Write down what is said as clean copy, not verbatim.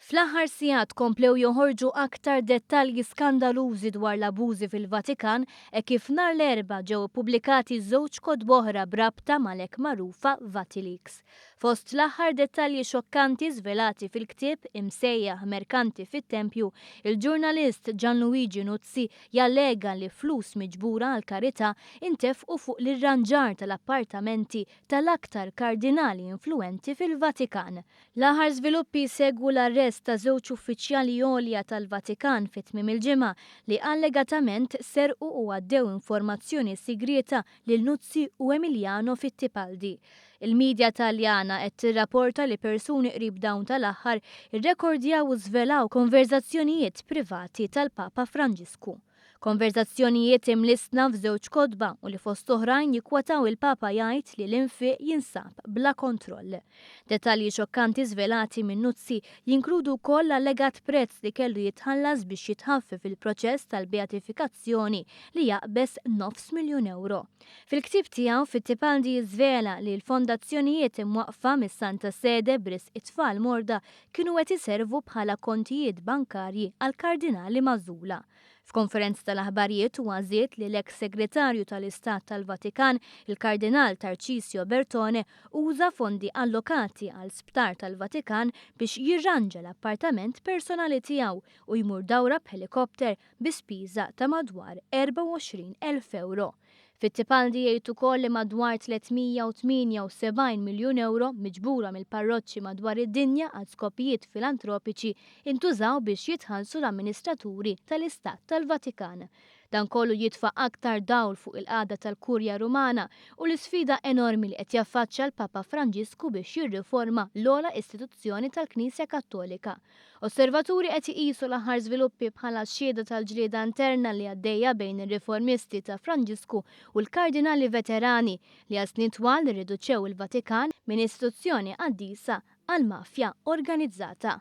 Fl-aħħar sigħat komplew joħorġu aktar dettalji skandalużi dwar l-abużi fil-Vatikan hekk kif nhar l-Erbgħa ġew ippubblikati żewġ kotba oħra b'rabta mal-hekk magħrufa Vatileaks. Fost l-aħħar dettalji xokkanti żvelati fil-ktieb imsejjaħ Merkanti fit-Tempju, il-ġurnalist Gianluigi Nuzzi jallega li flus miġbura għall-karità intefqu fuq l-irranġar tal-appartamenti tal-aktar kardinali influwenti fil-Vatikan. L-aħħar żviluppi jsegwu l-arrest ta' żewġ uffiċjali għolja tal-Vatikan fi tmiem il-ġimgħa li allegatament serqu u għaddew informazzjoni sigrieta lil Nuzzi u Emiliano Fittipaldi. Il-midja Taljana qed tirrapporta li persuni qrib dawn tal-aħħar irrekordjaw u żvelaw konverżazzjonijiet privati tal-Papa Franġisku. Konverżazzjonijiet imlissna f'żewġ kotba u li fost oħrajn jikkwataw il-Papa jgħid li l-infiq jinsab bla kontroll. Dettalji xokkanti żvelati minn Nuzzi jinkludu wkoll l-allegat prezz li kellu jitħallas biex jitħaffef il-proċess tal-beatifikazzjoni li jaqbeż nofs miljun ewro. Fil-ktieb tiegħu Fittipaldi jiżvela li l-fondazzjonijiet imwaqqfa mis-Santa Sede b'risq it-tfal morda kienu qed iservu bħala kontijiet bankarji għall-kardinali magħżula. F'konferenza tal-aħbarijiet huwa żied li l-eks Segretarju tal-Istat tal-Vatikan, il-Kardinal Tarcisio Bertone, uża fondi allokati għal sptar tal-Vatikan biex jirranġa l-appartament personali tiegħu u jmur dawra b'ħelikopter bi spiża ta' madwar 24,000 ewro. Fittipaldi jgħid ukoll li madwar 378 miljun ewro miġbura mill-parroċċi madwar id-dinja għal skopijiet filantropiċi intużaw biex jitħallsu l-amministraturi tal-Istat tal-Vatikan. Dan kollu jitfa' aktar dawl fuq il-qagħda tal-Kurja Rumana u l-isfida enormi li qed jaffaċċja l-Papa Franġisku biex jirriforma l-ogħla istituzzjoni tal-Knisja Kattolika. Osservaturi qed iqisu l-aħħar żviluppi bħala xhieda tal-ġlieda interna li għaddejja bejn ir-riformisti ta' Franġisku u l-kardinali veterani li għal snin twal irriduċew il-Vatikan minn istituzzjoni qaddisa għal mafja organizzata.